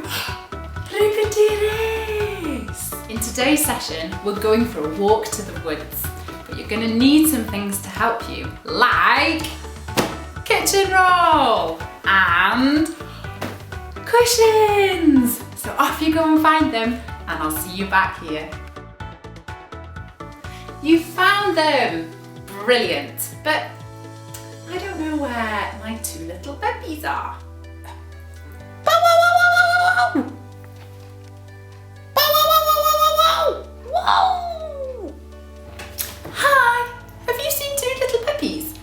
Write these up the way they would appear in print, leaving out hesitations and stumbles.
Rhywbeth In today's session, we're going for a walk to the woods, but you're going to need some things to help you, like kitchen roll and cushions. So off you go and find them, and I'll see you back here. You found them! Brilliant! But I don't know where my two little puppies are. Bow, wow, wow, wow, wow, wow! Bow, wow, wow, wow, wow, wow, wow! Hi! Have you seen two little puppies?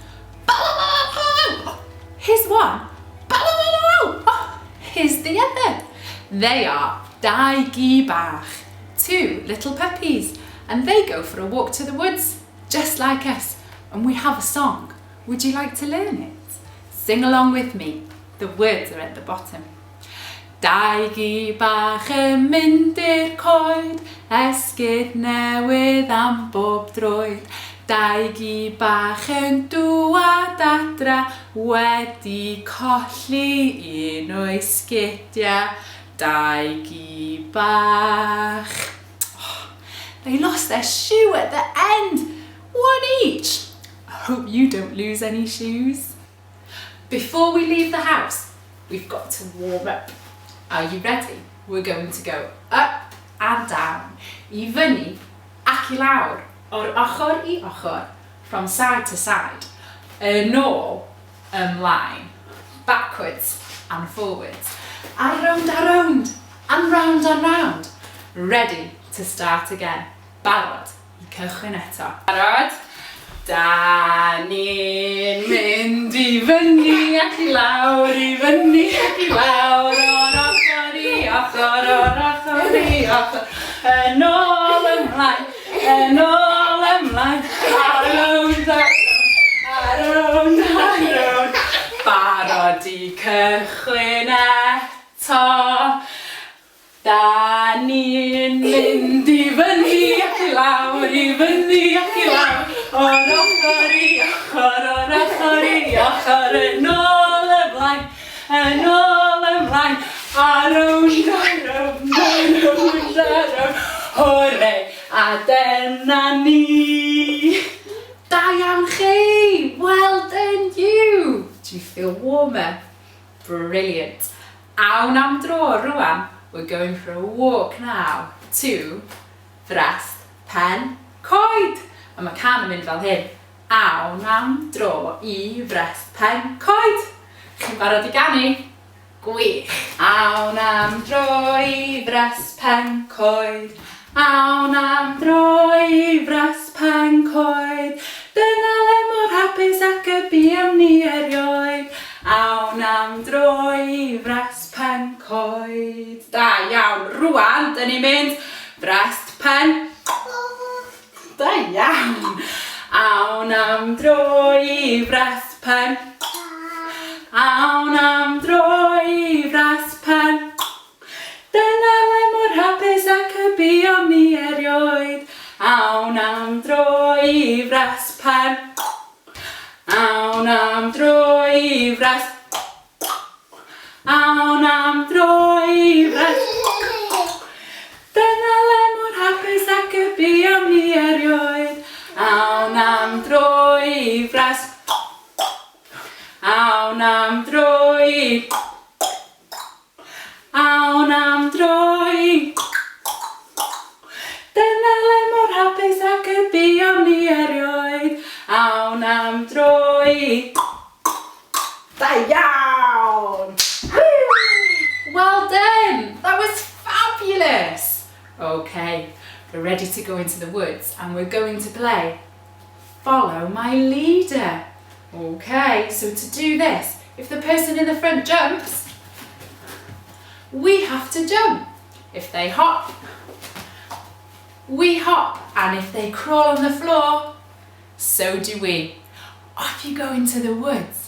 Bow, wow, wow, wow, wow! Here's one. Bow, wow, wow, wow, wow! Here's the other. They are Dau gi bach, two little puppies, and they go for a walk to the woods, just like us, and we have a song. Would you like to learn it? Sing along with me. The words are at the bottom. Dau gi bach yn mynd i'r coed, esgid newydd am bob droed. Dau gi bach yn dŵad adra, wedi colli un o'i sgidiau. Dau gi bach. Oh, they lost their shoe at the end. One each. I hope you don't lose any shoes. Before we leave the house, we've got to warm up. Are you ready? We're going to go up and down. I fyny ac i lawr. O'r ochr i ochr. From side to side. Yn ôl, ymlaen. Backwards and forwards. A rownd a rownd. And round and round. Ready to start again. Barod i cychwyn eto. Barod? Da ni'n mynd i fyny ac i lawr, i fyny ac i lawr, o'r ochr i ochr, o'r ochr i ochr, yn ôl ymlaen, yn ôl ymlaen, a rownd a rownd, a rownd a rownd, barod i cychwyn eto. Da ni'n mynd i fyny ac i lawr, i fyny ac i lawr, o'r ochr i ochr, o'r ochr i ochr, yn ôl ymlaen, yn ôl ymlaen, a rownd a rownd a rownd a rownd, hwre, a dyna ni! Da iawn chi! Well done you! Do you feel warmer? Brilliant. Awn am dro rwan. We're going for a walk now to Frest Pen Coed. A mae cân yn mynd fel hyn. Awn am dro i Frest Pen Coed. Chi'n barod i ganu? Gwych! Awn am dro i Frest Pen Coed. Awn am dro i Frest Pen Coed. Dyna le mor hapus ac y buom ni erioed. Awn am dro i Frest Pen Coed. Da iawn. Rwan, dyn ni'n mynd Frest Pen... Da iawn. Awn am dro i Frest Pen... Awn am dro i Frest Pen... Dyna le mor hapus ac y buom ni erioed. Awn am dro i Frest Pen. Awn am dro i Frest. Awn am dro i Frest. Dyna le mor hapus ac y buom ni erioed. Awn am dro i Frest. Awn am dro i... Awn am dro i... Dyna le mor hapus ac y buom ni erioed. Awn am dro i... Da iawn! Well done! That was fabulous! Okay, we're ready to go into the woods and we're going to play Follow My Leader. Okay, so to do this, if the person in the front jumps, we have to jump. If they hop, we hop. And if they crawl on the floor, so do we. Off you go into the woods.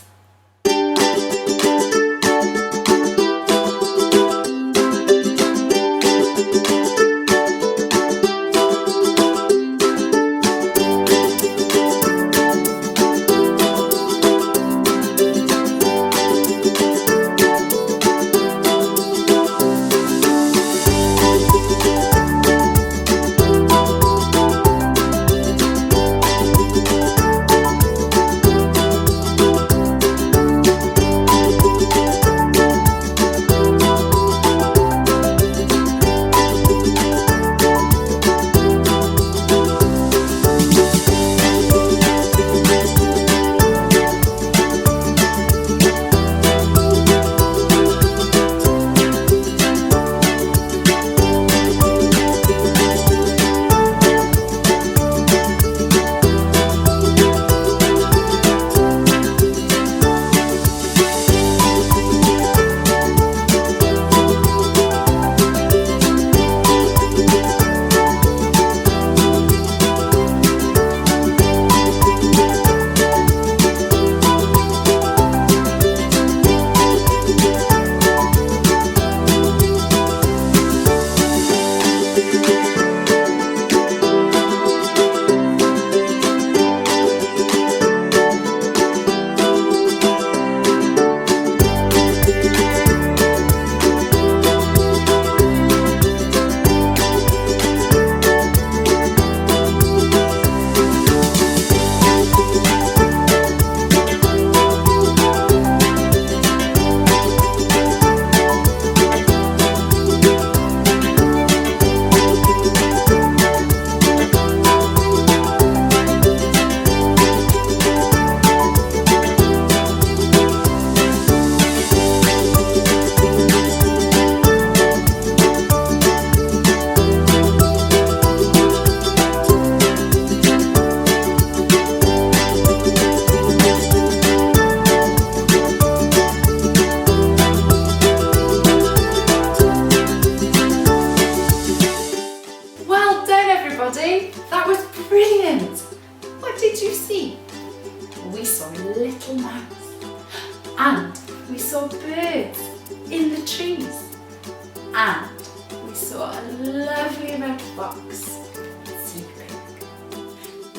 saw a lovely red fox sleeping.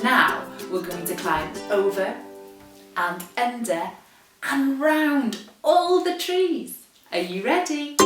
Now we're going to climb over and under and round all the trees. Are you ready?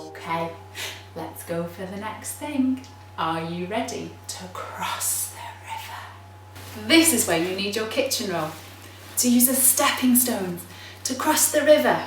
Okay, let's go for the next thing. Are you ready to cross the river? This is where you need your kitchen roll, to use as stepping stones to cross the river.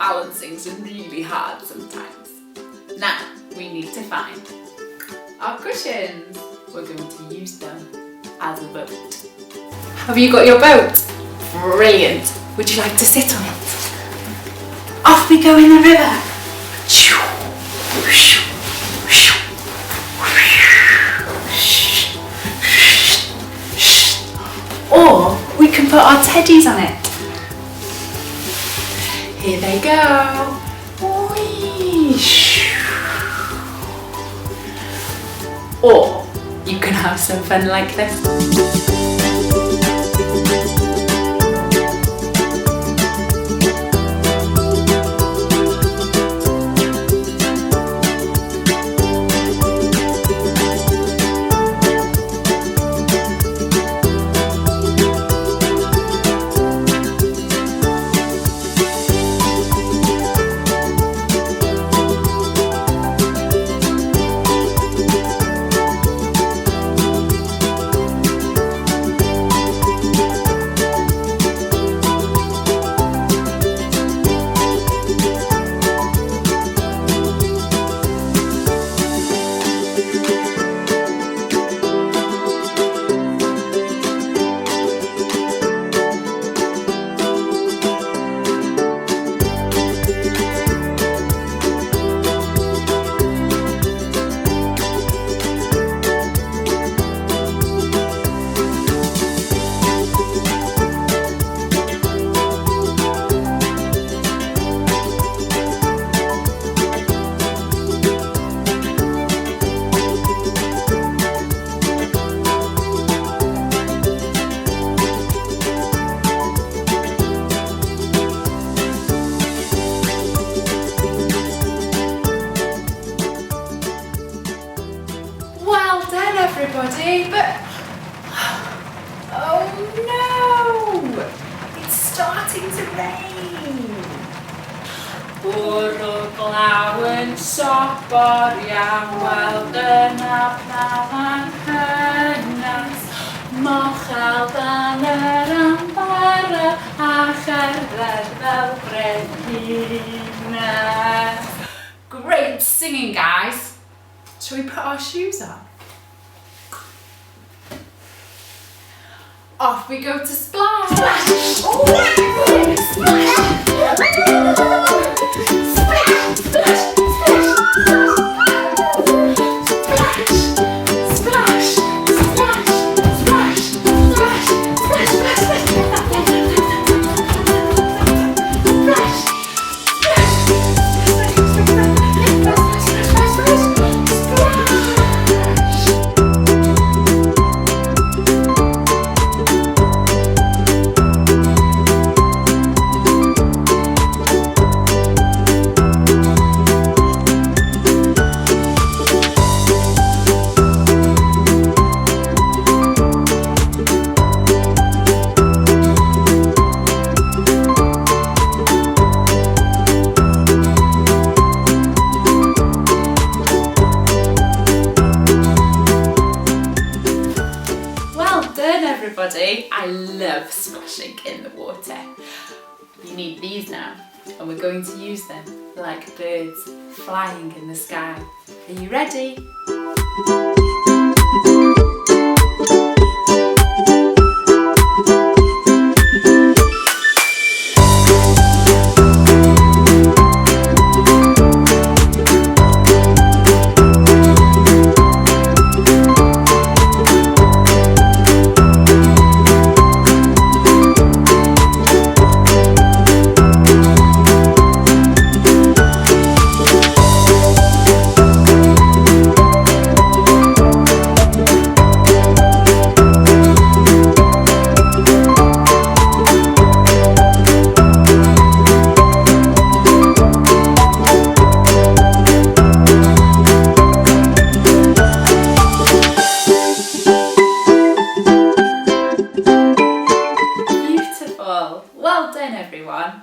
Balancing's really hard sometimes. Now, we need to find our cushions. We're going to use them as a boat. Have you got your boat? Brilliant. Would you like to sit on it? Off we go in the river. Or we can put our teddies on it. Here they go. Or you can have some fun like this. Well done everybody, but oh no, it's starting to rain. Bwrw glaw yn sobor iawn, wel dyna pnawn cynnes. Mochel dan yr ambarel a cherdded fel brenhines. Great singing, guys. Shall we put our shoes on? Off we go to splash! Splash! Splash! Splash! Splash! Splash! Splash! Splash! Splash! Splash! Splash! Splash! Splash! Splash! Splash! Splash! Well done everybody! I love splashing in the water. You need these now, and we're going to use them like birds flying in the sky. Are you ready? Beautiful. Well done, everyone.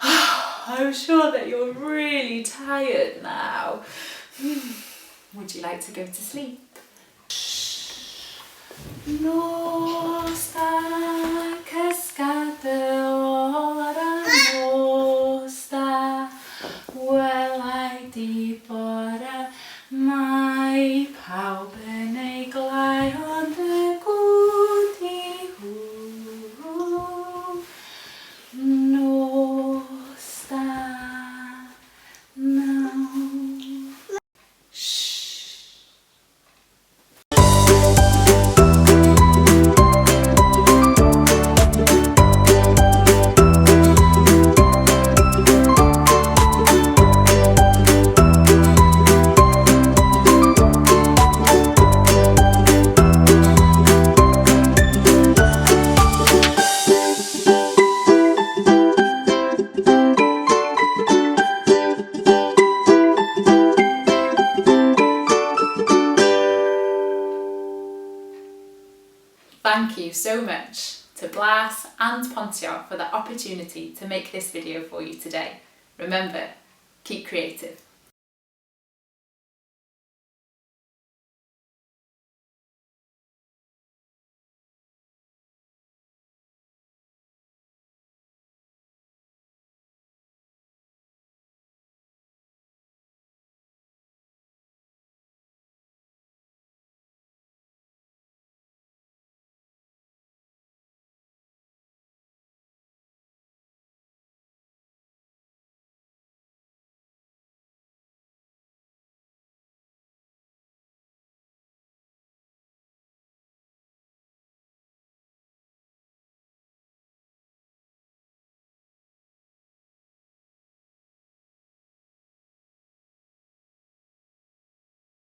I'm sure that you're really tired now. Would you like to go to sleep? Nos da, cysga dy ora, nos da. Pawb yn ei glai ond y gwdi hw. Nos da nawr. Shh. Thank you so much to Blas and Pontio for the opportunity to make this video for you today. Remember, keep creative.